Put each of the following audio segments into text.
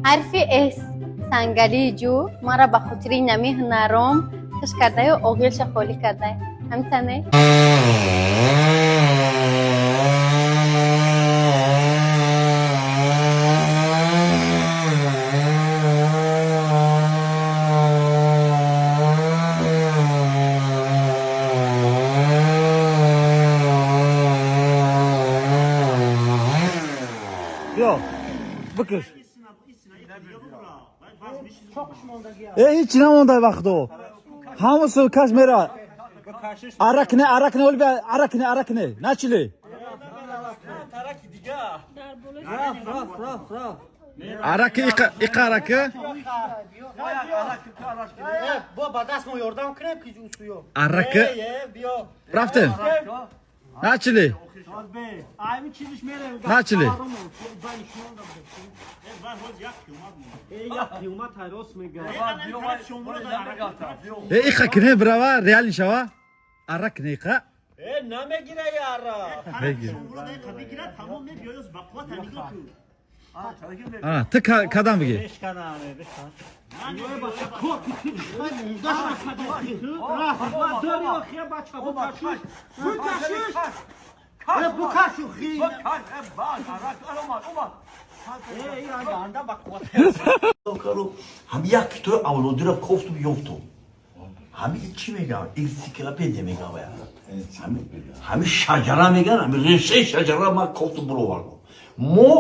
Ҳарфи С. Сангалии ҷӯ мара ба хотири нами ҳунаром хуш кардаю оғилша холӣ кардай. Ҳамтане? Биё, бикиш. Э, ҳичи намондай вақту. Ҳамасу каш мера. Аракне, аракне, оли бия, аракне, аракне. Начали. Араки, иқа, иқа араки. Бо ба даст мо ёрдам кунем ки усуё. Араки. Рафтем. Начали. Начали. Э, иқа кине брава, реал шава. Аракне иқа. Намегира яра. Мегир. Ана, ту кадам бигир. Ҳам як китоби авлодиро кофтум, ёфтум. Ҳами чӣ мегӯям, энсиклопедия мегӯям, ҳами шаҷара мегӯям, ҳами решаи шаҷара ман кофтум, буровардум. Мо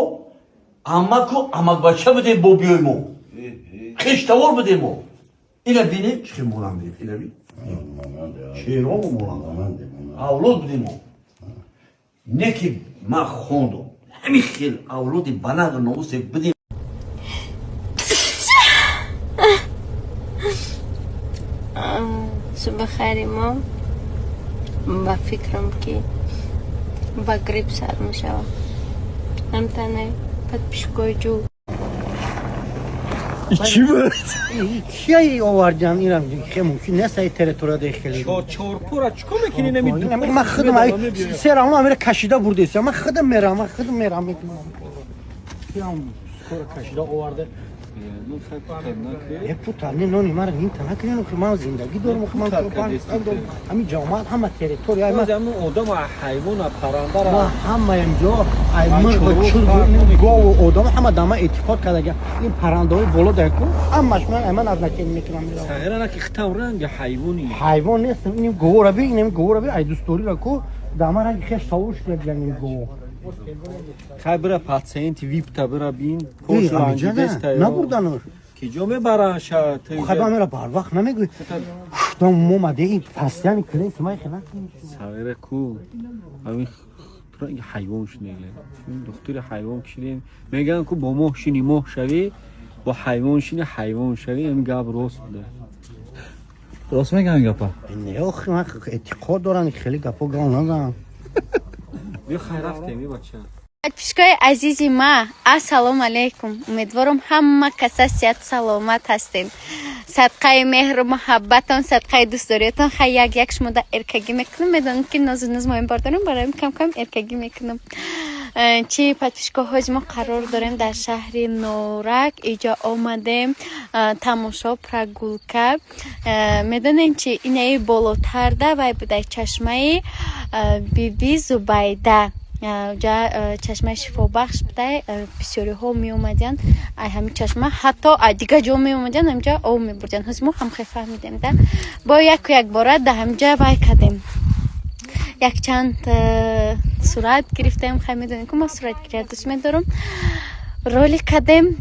амаку амакбача будем, бо биёй мо хештавор будем. Мо ина бинем, чӣ хел монандем, ина бин, чеҳромо монанд, авлод будем мо. Не ки ман хондум, ҳамин хел авлоди банағу номусе будем. Субҳи хайри мо ба фикрам ки ба грипп сар мешавад. Ҳамтане, подписчикои ҷӯ. Чӣ буд? Кияи овардан инам хе мумкин нест, ай территория де хеле. Чорпора чикор мекунӣ нами? Ман худам ай серамно амира кашида бурдесам. Ман худам мерам, ман худам мерам. Киям скоро кашида оварда. Е, пута не, нони мара ним та накунем, ки ман зиндагӣ дорам, ки ман дорам. Ҳамин ҷамоат ҳама территория ай ман одам, ҳайвон, парранда. Ма ҳама инҷо ай мурғ, чург, гову одам ҳама дама эътиқод карда. Ин паррандаҳои боло даку ҳамаш ман ай ман назначение мекунам, меравам. Сағира на ки хитам ранги ҳайвони. Ҳайвон нестам, иним говора би, иним говора би, ай дӯстдорира ку дама ранги хеш тавуш мебинам ин гово. Хай, бира пациенти випта бира бин. Эй, амиҷа набурдануш. Ки ҷо мебаранд ша? Хай, ба мера барвақт намегӯй. Там момаде ин пастияни клиент май хела. Сағира ку ҳамин ранги ҳайвон шунега, духтури ҳайвон кишидем. Мегӯянд ку бо моҳ шини, моҳ шавӣ, бо ҳайвон шини, ҳайвон шавӣ. Ҳамин гап рост буда. Рост мегӯям гапа. Не, охи, ман эътиқод дорам, хеле гапо гав назанам. Биё, хай, рафтем, и бача. Подписчикои азизи ма, ассалому алайкум. Умедворам, ҳама каса сиҳату саломат ҳастем. Садқаи меҳру муҳаббатон, садқаи дӯстдориятон. Хай, як як шумода эркагӣ мекунам. Медонам, ки нозу ноз моин бардорам, барои кам кам эркагӣ мекунам. Чи, подписчико, ҳози мо қарор дорем дар шаҳри Норак. Иҷо омадем тамошо, прогулка. Медонем чи, инаи болотарда вай будай, чашмаи Биби Зубайда. Ҷа чашмаи шифобахш будай, бисёриҳо меомадиянд ай ҳамин чашма, ҳатто ай дигар ҷо меомадиянд, ҳаминҷа об мебурдиянд. Ҳози мо ҳам хел фаҳмидем да, бо яку якбора да ҳаминҷа вай кардем, якчанд сурат гирифтем. Хай, медонем ку ман суратгирия дӯст медорам. Ролик кардем,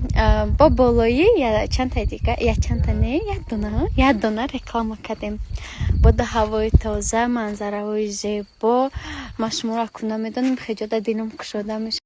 бо болои чандта дига, якчандта не, як дона, як дона реклама кардем. Бо да ҳавои тоза, манзараҳои зебо. Ман шуморо акун намедонам, хеҷода дилам кушода мешавад.